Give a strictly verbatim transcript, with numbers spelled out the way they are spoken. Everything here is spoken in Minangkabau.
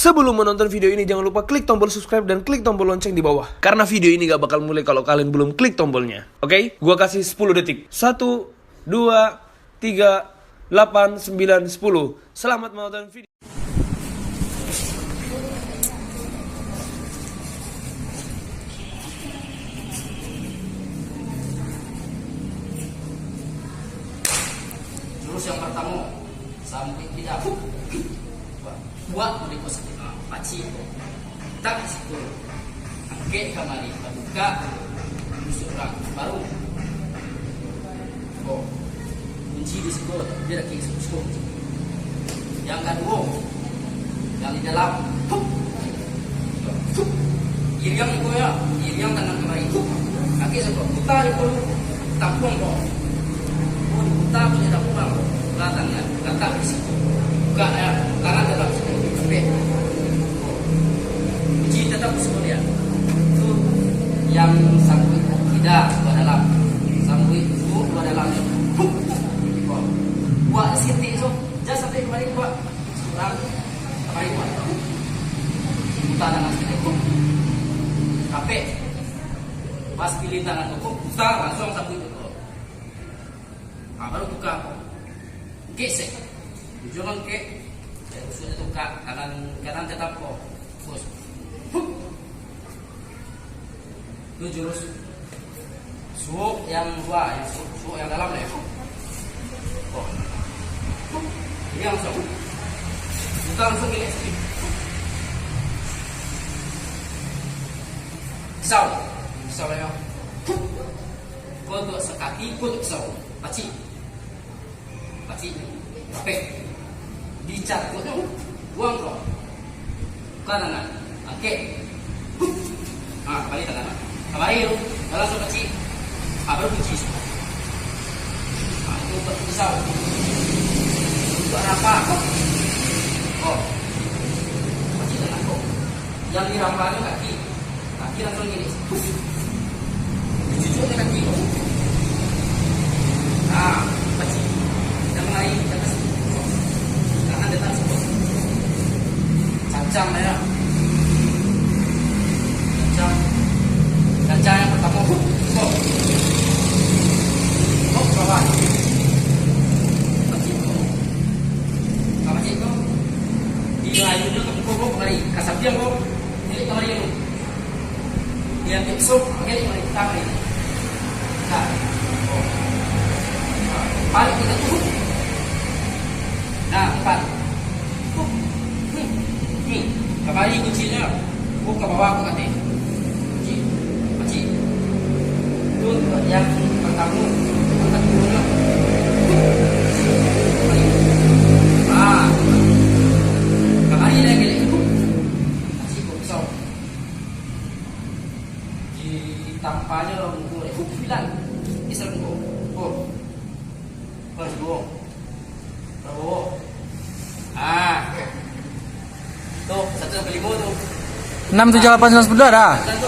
Sebelum menonton video ini, jangan lupa klik tombol subscribe dan klik tombol lonceng di bawah. Karena video ini gak bakal mulai kalau kalian belum klik tombolnya. Oke? Gua kasih sepuluh detik. Satu, dua, tiga, delapan, sembilan, sepuluh. Selamat menonton video. Jurus yang pertamo, sambuik kida. Buak mode ko sakik, ah, pacik ko. Tak siko. Angkek kamari, babuka. Musuh urang, baru. Ko. Kunci di siko, dia dah kisi siko. Yang kaduo, yang di dalam. Hup. Hup. Iriang iko ya, iriang tangan kamari. Hup. Angkek siko, puta iko. Tampuang ko. Oh, diputa punyo tampuang. Lah tangan, latak di siko. Buka ya, tangan dalam siko. Sampai. Kunci tetap di siko dia. Tu yang sambuik kida, buah dalam. Sambuik suok, buah dalam. Hup. Buak sitik tu, jan sampai kamari buak. Surang, kamari buak. Puta tangan sitik. Hup. Rapek. Pas pilih tangan tu, hup, puta, langsung sambuik tu. Ah, baru tuka ko. Angkek se. Ujung angkek. Sudah tuka, kanan, kanan tetap ko. Terus. Hup. Itu jurus. Suok yang dua, yang suok, suok yang dalam deh. Oh. Hup. Jadi langsung. Bukan langsung gilek. Pisau. Pisau lah ya. Hup. Ko tu sakaki, ko tu pisau. Pacik. Pacik. Rapek. Dicat ko tu. Buang ko. Buka tangan. Angkek. Hup. Ha, baliak tangan. Kamari tu. Dalam tu pacik. Ha, baru kunci. Ha, itu pisau. Buat apa? Oh. Pacik tangan ko. Yang dirampa tu kaki. Kaki langsung gini. Dicucuknyo kaki. Ah, pacik. Jangan lari, jangan. Tangan datang semua. Cancang lah ya. Cancang. Cancang yang pertama. Hup. Hup. Hup, bawah. Pacik. Pacik ko. Di layunyo ka muko ko, kamari. Ka sampiang ko. Jadi kamari ko. Dia ambil sok, dia lima juta kali. Nah. Balik kita tuh. Nah, empat. Tuh. Hmm. Hmm. Kamari kuncinya. Buka bawah aku kata. Kunci. Kunci. Itu yang pertama. Angkat dulu lah. Ah. Kamari lagi. Kunci kosong. Ditampaknyo lah muko dia. Huh, bilang. Bisa muko. Oh. Pas gua. Prabowo. Ah. Tuh, satu sampai lima tuh. Enam, tujuh, delapan, sembilan, sepuluh ada? Satu.